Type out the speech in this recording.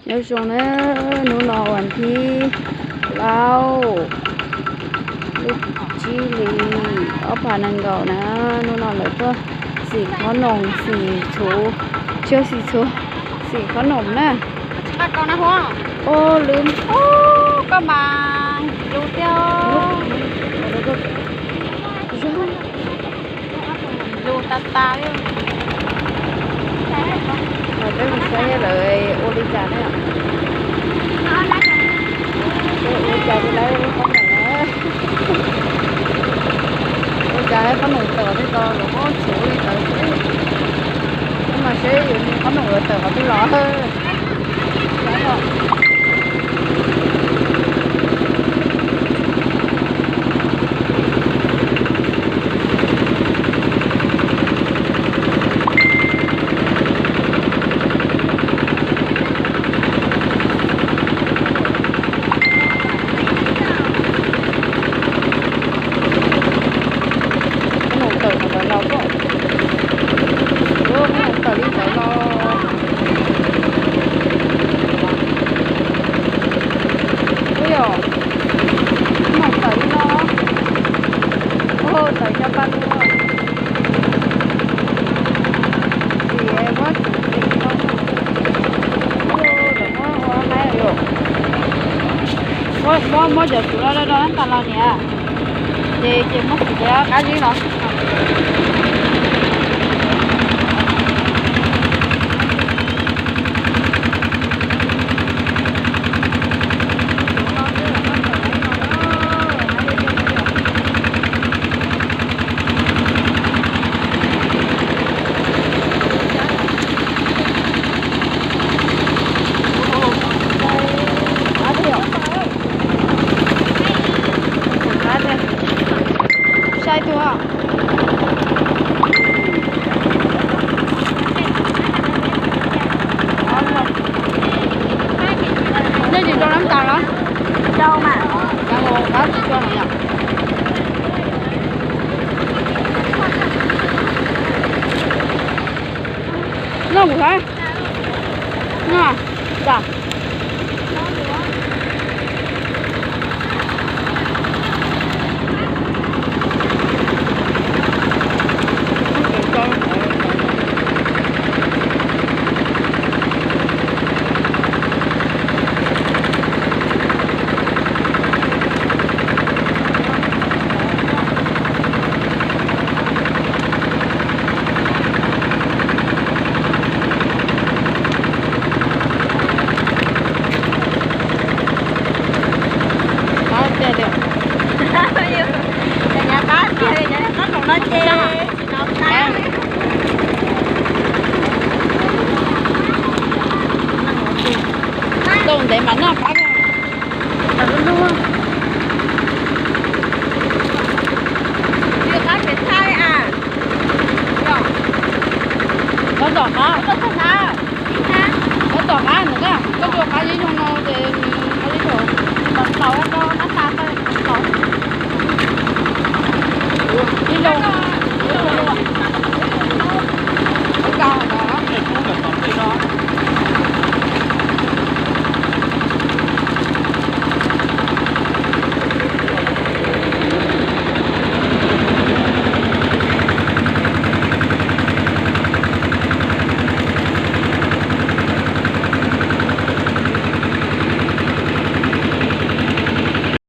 Nyob zoo na, hnub no vas thib plaub lub tsib hlis ob phav nees nkaum na, hnub no lawv tuaj xim khob noom, xim txhuv, tsis yog xim txhuv, xim khob noom na. Ua lwm, koj mas lus tiag. Lus tas tas li. Peb mus saib lawv ua li cas ne. Ua cas li lawv khob noom na. Ua cas khob noom tawm li ko los muab txhuv li ntawd xwb. Tab mas seb yus khob noom yuav tawm qhov twg los. Khob noom tawm qhov ntawd los, khob noom tawm li ntawd los. Ub yom, khob noom tawm li no. Ub, tawm cov pa lug. Vim muab txhuv tim no. Ub, lawv muab ua haib yom. Muab, muab cov txhuv no rau tas los niam. Ces, ces muab txhuv cov qab zib los. Sai tus. Nej tsis rau lab tas los? Rau mas. Rau, rau tsis rau no yom. Noj kuv saib. Noj, tam. Tau ntev mas noj qab.